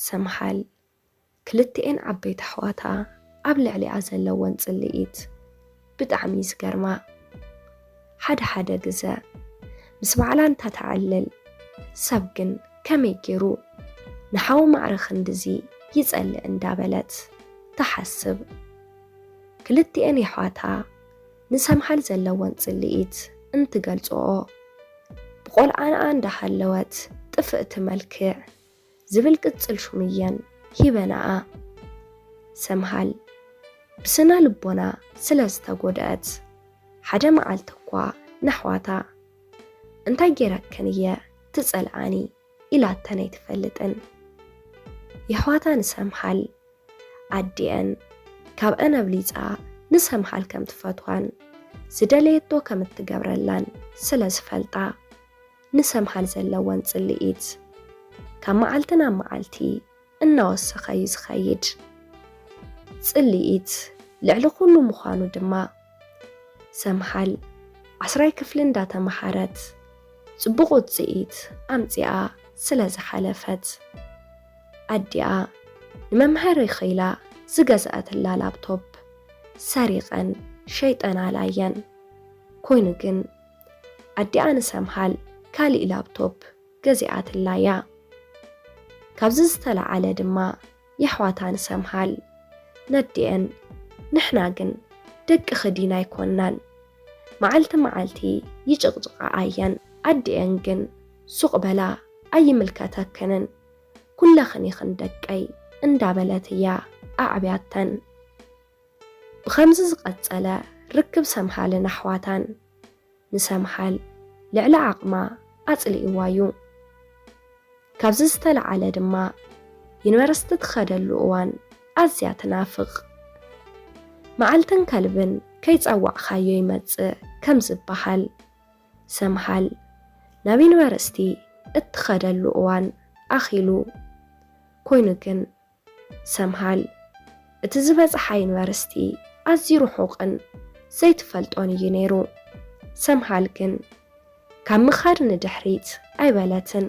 ሰምሃል ክልቲኤን ዓበይቲ ኣሕዋታ ኣብ ልዕሊኣ ዘለወን ጽልኢት ብጣዕሚ እዩ ዝገርማ። ሓደ ሓደ ግዘ ምስ ባዕላ እንተተዕልል፣ ሰብ ግን ከመይ ገይሩ ንሓው ማዕረ ክንድዚ ይጸልእ እንዳበለት ትሓስብ። ክልቲኤን የሕዋታ ንሰምሃል ዘለወን ጽልኢት እንትገልጽኦ፣ ብቆልዓንኣ እንዳሃለወት ጥፍእቲ መልክዕ ዝብል ቅጽል ሹም እየን ሂበናኣ። ሰምሃል ብስነ ልቦና ስለ ዝተጎድኣት፣ ሓደ መዓልቲ እኳ ነሕዋታ፣ "እንታይ ገይረክን እየ ትጸልኣኒ?" ኢላተን ኣይትፈልጥን። የሕዋታ ንሰምሃል ኣዲአን ካብአን ኣብሊጻ ንሰምሃል ከም ትፈትዋን ዝደለየቶ ከም እትገብረላን ስለ ዝፈልጣ፣ ንሰምሃል ዘለወን ጽልኢት ካብ መዓልቲ ናብ መዓልቲ እናወሰኸ እዩ ዝኸይድ። ጽልኢት ልዕሊ ኩሉ ምዃኑ ድማ፣ ሰምሃል ዓስራይ ክፍሊ እንዳተመሃረት ጽቡቕ ውጽኢት ኣምጺኣ ስለ ዝሓለፈት፣ ኣዲኣ ንመምሃሪ ኸይላ ዝገዝኣትላ ላፕቶፕ ሰሪቐን ሸይጠናላ እየን። ኮይኑ ግን፣ ኣዲኣ ንሰምሃል ካሊእ ላፕቶፕ ገዚኣትላ እያ። ካብዚ ዝተለዓለ ድማ፣ የሕዋታ ንሰምሃል ነዲአን፣ "ንሕና ግን ደቅኺ ዲና ኣይኮናን?" መዓልቲ መዓልቲ ይጭቕጭቓ ኣየን። ኣዲአን ግን ሱቕ በላ፣ "ኣይምልከተክንን፣ ኩለኽን ኢኽን ደቀይ" እንዳበለት እያ ኣዕብያተን። ብኸምዚ ዝቐጸለ ርክብ ሰምሃልን ኣሕዋታን፣ ንሰምሃል ልዕሊ ዓቕማ ኣጽሊእዋ እዩ። ካብዚ ዝተለዓለ ድማ፣ ዩኒቨርሲቲ ትኸደሉ እዋን ኣዝያ ትናፍቕ። መዓልትን ከልብን ከይጸዋዕኻዮ ይመጽእ ከም ዝበሃል፣ ሰምሃል ናብ ዩኒቨርሲቲ እትኸደሉ እዋን ኣኺሉ። ኮይኑ ግን፣ ሰምሃል እቲ ዝበጽሓ ዩኒቨርሲቲ ኣዝዩ ርሑቕን ዘይትፈልጦን እዩ ነይሩ። ሰምሃል ግን ካብ ምኻድ ንድሕሪት ኣይበለትን።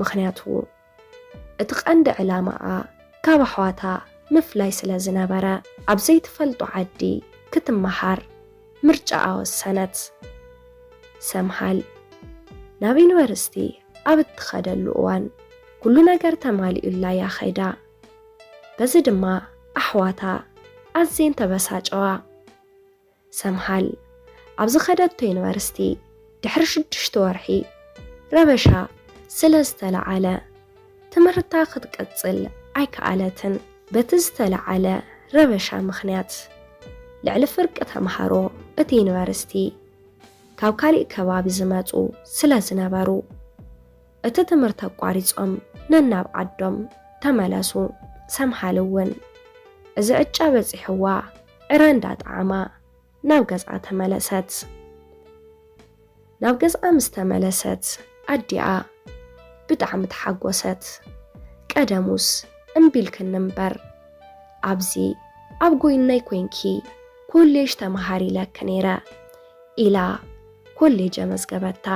ምኽንያቱ፣ እቲ ቀንዲ ዕላማኣ ካብ ኣሕዋታ ምፍላይ ስለ ዝነበረ፣ ኣብ ዘይትፈልጦ ዓዲ ክትመሃር ምርጫኣ ወሰነት። ሰምሃል ናብ ዩኒቨርሲቲ ኣብ እትኸደሉ እዋን፣ ኩሉ ነገር ተማሊኡላ እያ ኸይዳ። በዚ ድማ ኣሕዋታ ኣዝየን ተበሳጨዋ። ሰምሃል ኣብ ዝኸደቶ ዩኒቨርሲቲ ድሕሪ ሽዱሽተ ወርሒ ረበሻ ስለ ዝተለዓለ፣ ትምህርታ ክትቅጽል ኣይከኣለትን። በቲ ዝተለዓለ ረበሻ ምኽንያት፣ ልዕሊ ፍርቂ ተምሃሮ እቲ ዩኒቨርሲቲ ካብ ካሊእ ከባቢ ዝመጹ ስለ ዝነበሩ፣ እቲ ትምህርቲ ኣቋሪጾም ነናብ ዓዶም ተመለሱ። ሰምሃል እውን እዚ ዕጫ በጺሕዋ ዕረ እንዳጠዓማ ናብ ገዝኣ ተመለሰት። ናብ ገዝኣ ምስ ተመለሰት፣ ኣዲኣ ብጣዕሚ ተሓጎሰት። "ቀደሙስ እምቢ ኢልክኒ እምበር፣ ኣብዚ ኣብ ጎይነይ ኮይንኪ ኮሌጅ ተመሃሪ ኢለኪ ነይረ" ኢላ ኮሌጅ ኣመዝገበታ።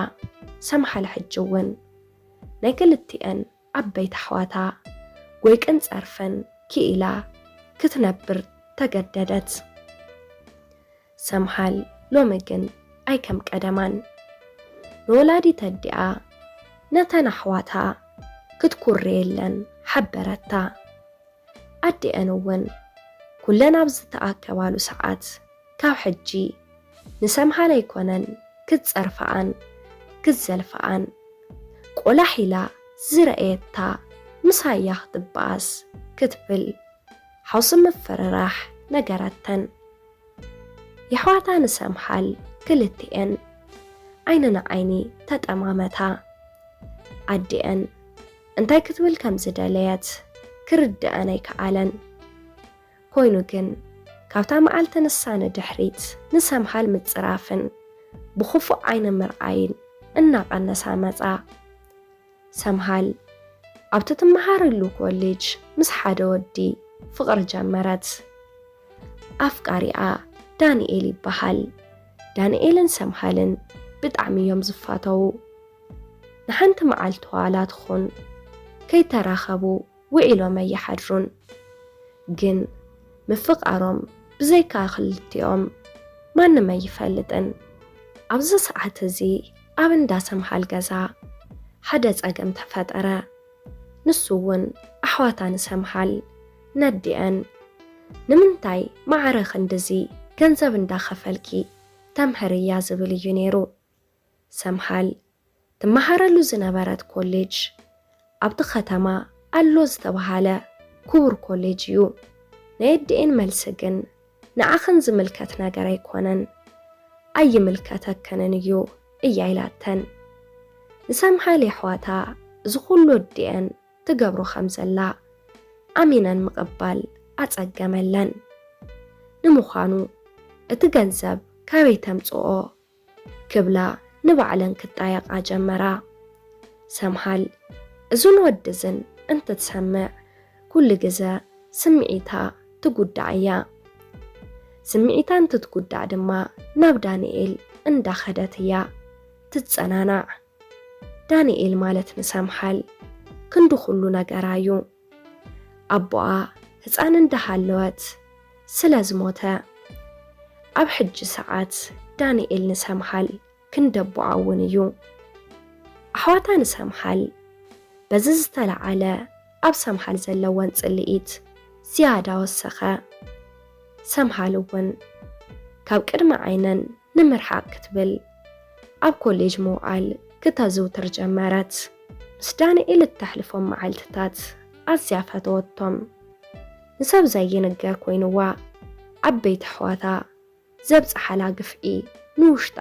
ሰምሃል ሕጂ እውን ናይ ክልቲኤን ዓበይቲ ኣሕዋታ ጎይቅን ጸርፍን ክኢላ ክትነብር ተገደደት። ሰምሃል ሎሚ ግን ኣይከም ቀደማን። ንወላዲት ኣዲኣ ነተን ኣሕዋታ ክትኩርየለን ሓበረታ። ኣዲአን እውን ኩለን ኣብ ዝተኣከባሉ ሰዓት፣ ካብ ሕጂ ንሰምሃል ኣይኮነን ክትጸርፈኣን ክትዘልፈኣን፣ ቆላሕ ኢላ ዝረኣየታ ምሳያ ክትበኣስ ክትብል ሓውሲ ምፍርራሕ ነገረተን። የሕዋታ ንሰምሃል ክልቲኤን ዓይኒ ንዓይኒ ተጠማመታ። ኣዲአን እንታይ ክትብል ከም ዝደለየት ክርድአን ኣይከኣለን። ኮይኑ ግን፣ ካብታ መዓልቲ ንሳ ንድሕሪት ንሰምሃል ምጽራፍን ብኽፉእ ዓይኒ ምርኣይን እናቐነሳ መጻ። ሰምሃል ኣብቲ ትመሃረሉ ኮሌጅ ምስ ሓደ ወዲ ፍቕሪ ጀመረት። ኣፍቃሪኣ ዳንኤል ይበሃል። ዳንኤልን ሰምሃልን ብጣዕሚ እዮም ዝፋተዉ። ንሓንቲ መዓልቲ ዋላ ትኹን ከይተራኸቡ ውዒሎም ኣይሓድሩን። ግን ምፍቓሮም ብዘይካ ክልቲኦም ማንም ኣይፈልጥን። ኣብዚ ሰዓት እዚ ኣብ እንዳ ሰምሃል ገዛ ሓደ ጸገም ተፈጠረ። ንሱ እውን ኣሕዋታ ንሰምሃል ነዲአን፣ "ንምንታይ ማዕረ ክንድዚ ገንዘብ እንዳኸፈልኪ ተምህርያ?" ዝብል እዩ ነይሩ። ሰምሃል ትመሃረሉ ዝነበረት ኮሌጅ ኣብቲ ከተማ ኣሎ ዝተባሃለ ክቡር ኮሌጅ እዩ። ናይ ኣዲኤን መልሲ ግን፣ "ንዓኽን ዝምልከት ነገር ኣይኮነን፣ ኣይምልከተክንን እዩ" እያ ኢላተን። ንሰምሃል የሕዋታ እዚ ኩሉ ኣዲኤን ትገብሮ ከም ዘላ ኣሚነን ምቕባል ኣጸገመለን። ንምዃኑ እቲ ገንዘብ ካበይ ተምጽኦ ክብላ ንባዕለን ክጣየቓ ጀመራ። ሰምሃል እዝን ወድዝን እንትትሰምዕ ኩሉ ግዘ ስምዒታ ትጉዳእ እያ። ስምዒታ እንትትጉዳእ ድማ ናብ ዳንኤል እንዳኸደት እያ ትጸናናዕ። ዳንኤል ማለት ንሰምሃል ክንዲ ኩሉ ነገራ እዩ። ኣቦኣ ህፃን እንዳሃለወት ስለ ዝሞተ፣ ኣብ ሕጂ ሰዓት ዳንኤል ንሰምሃል ክንደቦኣ እውን እዩ። ኣሕዋታ ንሰምሃል በዚ ዝተለዓለ ኣብ ሰምሃል ዘለወን ጽልኢት ዝያዳ ወሰኸ። ሰምሃል እውን ካብ ቅድሚ ዓይነን ንምርሓቕ ክትብል ኣብ ኮሌጅ ምውዓል ክተዝውትር ጀመረት። ምስ ዳንኤል እተሕልፎም መዓልትታት ኣዝያ ፈተወቶም። ንሰብ ዘይንገር ኮይንዋ፣ ዓበይቲ ኣሕዋታ ዘብጽሓላ ግፍዒ ንውሽጣ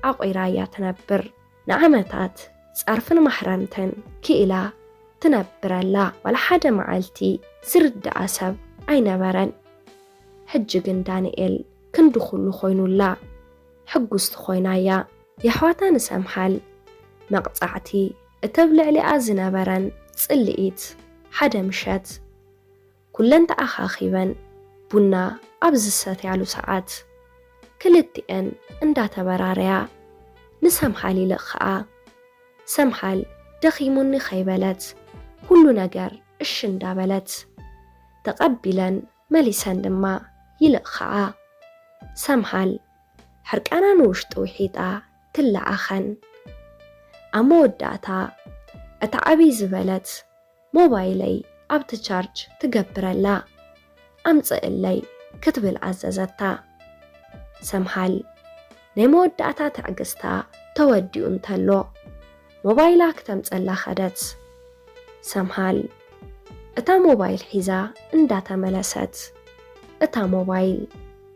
ዓቑራ እያ ትነብር። ንዓመታት ጸርፍን ማሕረምትን ክኢላ ትነብረላ። ዋላ ሓደ መዓልቲ ዝርድኣ ሰብ ኣይነበረን። ሕጂ ግን ዳንኤል ክንዲ ኩሉ ኮይኑላ፣ ሕጉስቲ ኮይና እያ። የሕዋታ ንሰምሃል መቕጻዕቲ እቲ ኣብ ልዕሊኣ ዝነበረን ጽልኢት። ሓደ ምሸት ኩለን ተኣኻኺበን ቡና ኣብ ዝሰትያሉ ሰዓት፣ ክልቲኤን እንዳተበራረያ ንሰምሃል ይልእኽኣ። ሰምሃል ደኺሙኒ ከይበለት፣ ኩሉ ነገር እሺ እንዳበለት ተቐቢለን መሊሰን ድማ ይልእኽኣ። ሰምሃል ሕርቃና ንውሽጢ ውሒጣ ትለኣኸን። ኣብ መወዳእታ እታ ዓብይ ዝበለት ሞባይለይ ኣብቲ ቻርጅ ትገብረላ፣ ኣምጽእለይ ክትብል ኣዘዘታ። ሰምሃል ናይ መወዳእታ ትዕግስታ ተወዲኡ እንተሎ፣ ሞባይላ ክተምጸላ ኸደት። ሰምሃል እታ ሞባይል ሒዛ እንዳተመለሰት፣ እታ ሞባይል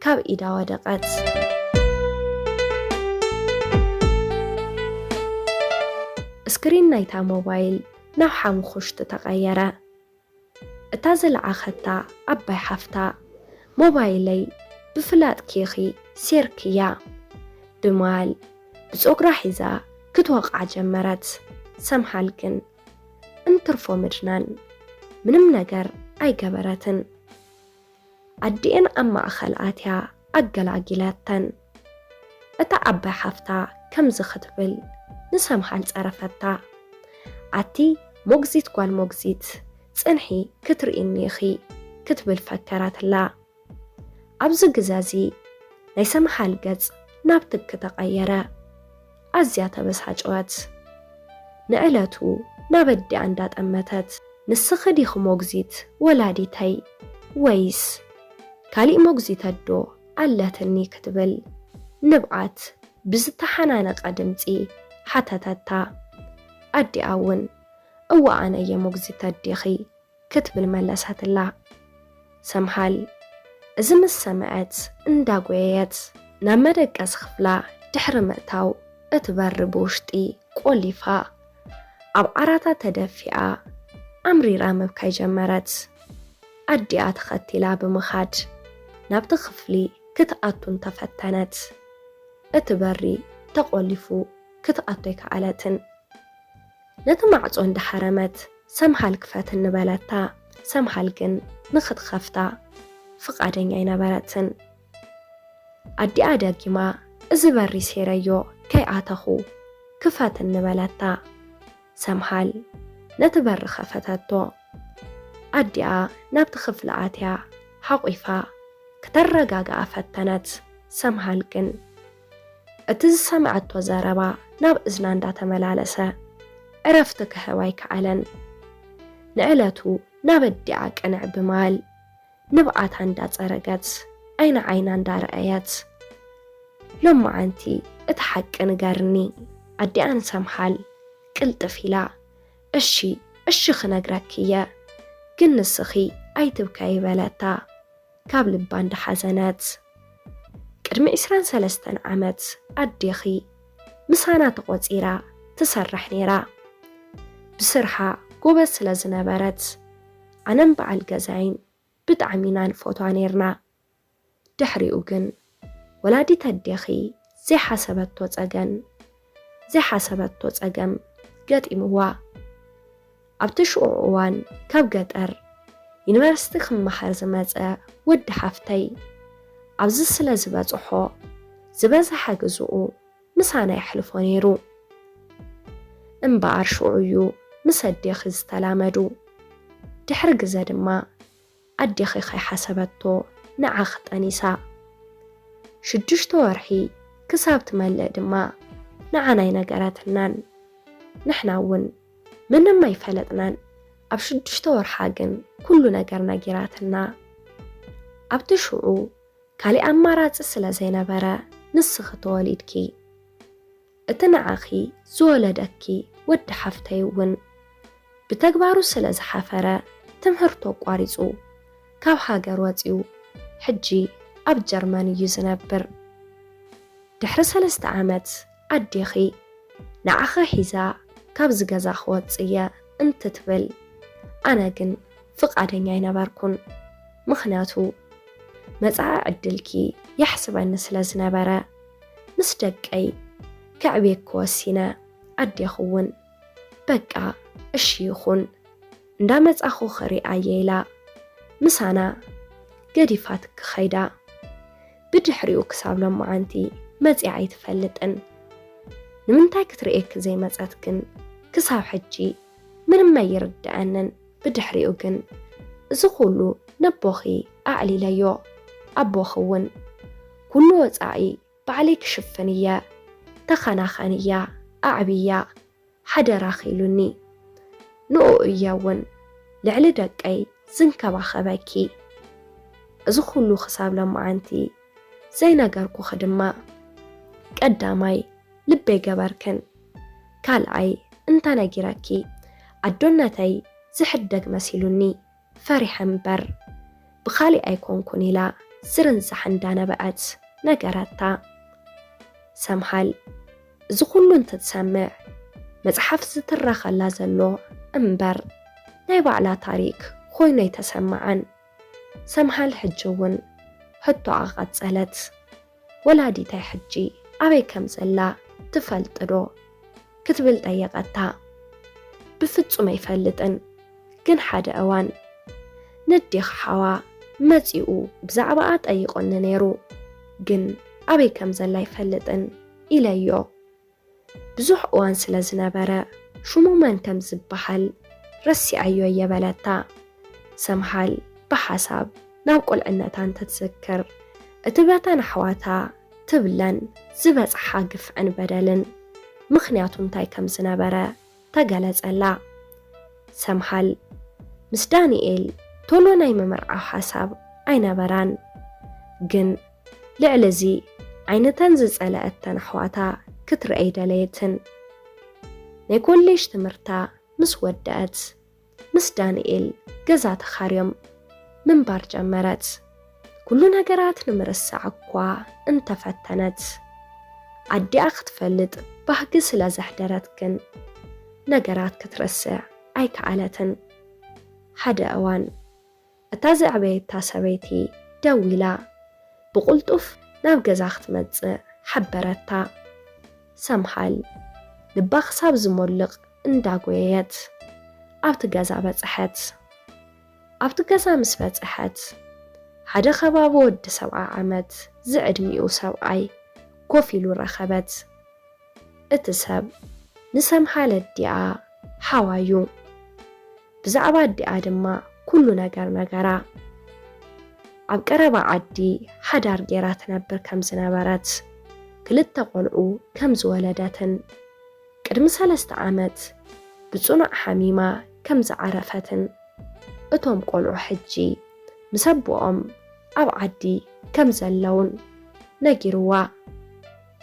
ካብ ኢዳ ወደቐት። ስክሪን ናይታ ሞባይል ናብ ሓሙኹሽቲ ተቐየረ። እታ ዝለኣኸታ ዓባይ ሓፍታ፣ "ሞባይለይ ብፍላጥኪ ኢኺ ሴርክያ" ብማል ብጸጉራ ሒዛ ክትወቕዓ ጀመረት። ሰምሃል ግን እንትርፎ ምድናን ምንም ነገር ኣይገበረትን። ኣዲኤን ኣብ ማእኸል ኣትያ ኣገላጊላተን። እታ ዓባይ ሓፍታ ከምዚ ክትብል ንሰምሃል ጸረፈታ። "ኣቲ ሞግዚት ጓል ሞግዚት፣ ጽንሒ ክትርእይኒ ኢኺ" ክትብል ፈከረትላ። ኣብዚ ግዘ እዚ ናይ ሰምሃል ገጽ ናብ ትኪ ተቐየረ። ኣዝያ ተበሳጨወት። ንዕለቱ ናብ ኣዲኣ እንዳጠመተት፣ "ንስኺ ዲኺ ሞግዚት ወላዲተይ ወይስ ካሊእ ሞግዚት ኣዶ ኣለትኒ?" ክትብል ንብዓት ብዝተሓናነቐ ድምጺ ሓተተታ። ኣዲኣ እውን፣ "እወ ኣነ እየ ሞግዚት ኣዴኺ" ክትብል መለሰትላ። ሰምሃል እዚ ምስ ሰምዐት እንዳጎየየት ናብ መደቀሲ ክፍላ ድሕሪ ምእታው እቲ በሪ ብውሽጢ ቆሊፋ ኣብ ዓራታ ተደፊኣ ኣምሪራ ምብካይ ጀመረት። ኣዲኣ ተኸቲላ ብምኻድ ናብቲ ክፍሊ ክትኣቱ እንተፈተነት፣ እቲ በሪ ተቖሊፉ ክትኣቱ ኣይከኣለትን። ነቲ ማዕጾ እንዳሓረመት ሰምሃል ክፈትኒ በለታ። ሰምሃል ግን ንኽትኸፍታ ፍቓደኛ ኣይነበረትን። ኣዲኣ ደጊማ፣ "እዚ በሪ ሴረዮ ከይኣተኹ ክፈትኒ" በለታ። ሰምሃል ነቲ በሪ ኸፈተቶ። ኣዲኣ ናብቲ ክፍሊ ኣትያ ሓቑፋ ከተረጋግኣ ፈተነት። ሰምሃል ግን እቲ ዝሰምዐቶ ዘረባ ናብ እዝና እንዳተመላለሰ ዕረፍቲ ክህብ ኣይከኣለን። ንዕለቱ ናብ ኣዲኣ ቅንዕ ብምባል ንብዓታ እንዳጸረገት ዓይኒ ዓይና እንዳረኣየት፣ "ሎማዓንቲ እቲ ሓቂ ንገርኒ" ኣዲኣ ንሰምሃል ቅልጥፍ ኢላ፣ "እሺ፣ እሺ ክነግረኪ እየ፣ ግን ንስኺ ኣይትብከዪ" በለታ ካብ ልባ እንዳሓዘነት። ቅድሚ ዕስራን ሰለስተን ዓመት ኣዴኺ ምሳና ተቖጺራ ትሰርሕ ነይራ። ብስርሓ ጎበዝ ስለ ዝነበረት ኣነን በዓል ገዛይን ብጣዕሚ ኢና ንፈትዋ ነይርና። ድሕሪኡ ግን ወላዲት ኣዴኺ ዘይሓሰበቶ ጸገን ዘይሓሰበቶ ጸገም ገጢምዋ። ኣብቲ ሽዑ እዋን ካብ ገጠር ዩኒቨርሲቲ ክመሃር ዝመጸ ወዲ ሓፍተይ ኣብዚ ስለ ዝበጽሖ ዝበዝሐ ግዝኡ ምሳና የሕልፎ ነይሩ። እምበኣር ሽዑ እዩ ምስ ኣዴኺ ዝተላመዱ። ድሕሪ ግዘ ድማ ኣዴኺ ከይሓሰበቶ ንዓኺ ጠኒሳ። ሽዱሽተ ወርሒ ክሳብ ትመልእ ድማ ንዓና ኣይነገረትናን። ንሕና እውን ምንም ኣይፈለጥናን። ኣብ ሽዱሽተ ወርሓ ግን ኩሉ ነገር ነጊራትና። ኣብቲ ሽዑ ካሊእ ኣማራጺ ስለ ዘይነበረ ንስኺ ተወሊድኪ። እቲ ንዓኺ ዝወለደኪ ወዲ ሓፍተይ እውን ብተግባሩ ስለ ዝሓፈረ ትምህርቱ ኣቋሪጹ ካብ ሃገር ወጺኡ ሕጂ ኣብ ጀርመን እዩ ዝነብር። ድሕሪ ሰለስተ ዓመት ኣዴኺ ንዓኺ ሒዛ ካብዚ ገዛ ክወጽእ እየ እንትትብል ኣነ ግን ፍቓደኛ ኣይነበርኩን። ምኽንያቱ መጻኢ ዕድልኪ የሕስበኒ ስለ ዝነበረ ምስ ደቀይ ከዕብየኪ ወሲነ። ኣዴኺ እውን በቃ እሺ ይኹን እንዳመጻኹ ክሪኣ እየ ኢላ ምሳና ገዲፋትኪ ከይዳ። ብድሕሪኡ ክሳብ ሎማዓንቲ መጺኣ ኣይትፈልጥን። ንምንታይ ክትርእየኪ ዘይመጸት ግን ክሳብ ሕጂ ምንም ኣይርድኣንን። ብድሕሪኡ ግን እዚ ኩሉ ነቦኺ ኣዕሊለዮ። ኣቦኺ እውን ኩሉ ወጻኢ ባዕለይ ክሽፍን እየ፣ ተኸናኸንያ፣ ኣዕብያ፣ ሓደራኺ ኢሉኒ። ንኡ እየ እውን ልዕሊ ደቀይ ዝንከባኸበኪ። እዚ ኩሉ ክሳብ ሎማዓንቲ ዘይነገርኩኺ ድማ ቀዳማይ ልበይ ገበርክን። ካልኣይ እንተነጊረኪ ኣዶነተይ ዝሕደግ መሲሉኒ ፈሪሐ እምበር ብኻሊእ ኣይኮንኩን ኢላ ዝርንዛሕ እንዳነበዐት ነገረታ። ሰምሃል እዚ ኩሉ እንትትሰምዕ መጽሓፍ ዝትረኸላ ዘሎ እምበር ናይ ባዕላ ታሪክ ኮይኑ ኣይተሰምዓን። ሰምሃል ሕጂ እውን ሕቶኣ ቀጸለት። ወላዲተይ ሕጂ ኣበይ ከም ዘላ ትፈልጢ ዶ? ክትብል ጠየቐታ። ብፍጹም ኣይፈልጥን፣ ግን ሓደ እዋን ነዴኺ ሓዋ መጺኡ ብዛዕባኣ ጠይቑኒ ነይሩ፣ ግን ኣበይ ከም ዘላ ኣይፈልጥን ኢለዮ። ብዙሕ እዋን ስለ ዝነበረ ሽሙ መን ከም ዝበሃል ረሲዐዮ እየ በለታ። ሰምሃል ብሓሳብ ናብ ቁልዕነታ እንትትዝክር እቲ በተን ኣሕዋታ ትብለን ዝበጽሓ ግፍዕን በደልን ምኽንያቱ እንታይ ከም ዝነበረ ተገለጸላ። ሰምሃል ምስ ዳንኤል ቶሎ ናይ ምምርዓው ሓሳብ ኣይነበራን፣ ግን ልዕሊ እዚ ዓይነተን ዝጸለኣተን ኣሕዋታ ክትርኣ ኣይደለየትን። ናይ ኮሌጅ ትምህርታ ምስ ወደኣት ምስ ዳንኤል ገዛ ተኻርዮም ምንባር ጀመረት። ኩሉ ነገራት ንምርሳዕ እኳ እንተፈተነት ኣዲኣ ክትፈልጥ ባህጊ ስለ ዘሕደረት ግን ነገራት ክትርስዕ ኣይከኣለትን። ሓደ እዋን እታ ዘዕበየታ ሰበይቲ ደዊላ ብቕልጡፍ ናብ ገዛ ክትመጽእ ሓበረታ። ሰምሃል ልባ ክሳብ ዝሞልቕ እንዳጎየየት ኣብቲ ገዛ በጽሐት። ኣብቲ ገዛ ምስ በጽሐት ሓደ ከባቢ ወዲ ሰብዓ ዓመት ዝዕድሚኡ ሰብኣይ ኮፍ ኢሉ ረኸበት። እቲ ሰብ ንሰምሃል ኣዲኣ ሓዋዩ። ብዛዕባ ኣዲኣ ድማ ኩሉ ነገር ነገራ። ኣብ ቀረባ ዓዲ ሓዳር ጌራ ትነብር ከም ዝነበረት፣ ክልተ ቆልዑ ከም ዝወለደትን ቅድሚ ሰለስተ ዓመት ብጽኑዕ ሓሚማ ከም ዝዓረፈትን፣ እቶም ቆልዑ ሕጂ ምስ ኣቦኦም ኣብ ዓዲ ከም ዘለውን ነጊርዋ።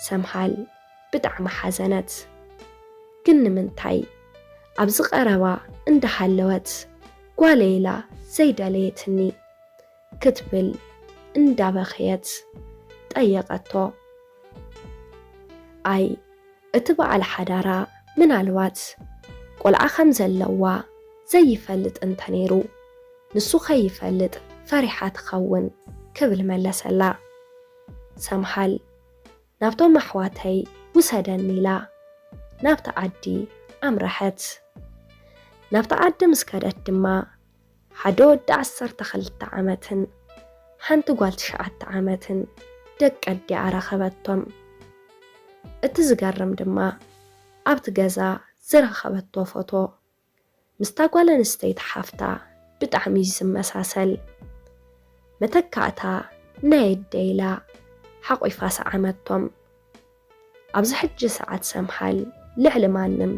ሰምሃል ብጣዕሚ ሓዘነት። ግን ንምንታይ ኣብዚ ቀረባ እንዳሃለወት ጓለይ ኢላ ዘይደለየትኒ? ክትብል እንዳበኸየት ጠየቐቶ። ኣይ፣ እቲ በዓል ሓዳራ ምናልባት ቆልዓ ከም ዘለዋ ዘይፈልጥ እንተነይሩ፣ ንሱ ከይፈልጥ ፈሪሓ ትኸውን፣ ክብል መለሰላ። ሰምሃል፣ ናብቶም ኣሕዋተይ ውሰደኒ ኢላ ናብቲ ዓዲ ኣምረሐት። ናብቲ ዓዲ ምስ ከደት ድማ ሓደ ወዲ ዓሰርተ ክልተ ዓመትን ሓንቲ ጓል ትሽዓተ ዓመትን ደቂ ኣዲኣ ረኸበቶም። እቲ ዝገርም ድማ ኣብቲ ገዛ ዝረኸበቶ ፎቶ ምስታ ጓል ኣንስተይቲ ሓፍታ ብጣዕሚ እዩ ዝመሳሰል። መተካእታ ናይ ኣደይ ኢላ ሓቑፋ ሰዓመቶም። ኣብዚ ሕጂ ሰዓት ሰምሃል ልዕሊ ማንም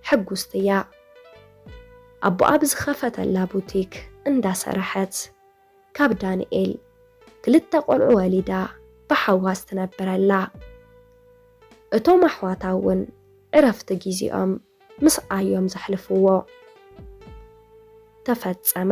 ሕጉስቲ እያ። ኣቦኣ ብዝኸፈተላ ቡቲክ እንዳሰረሐት ካብ ዳንኤል ክልተ ቆልዑ ወሊዳ ብሓዋስ ትነብር ኣላ። እቶም ኣሕዋታ እውን ዕረፍቲ ግዜኦም ምስኣ እዮም ዘሕልፍዎ። ተፈጸመ።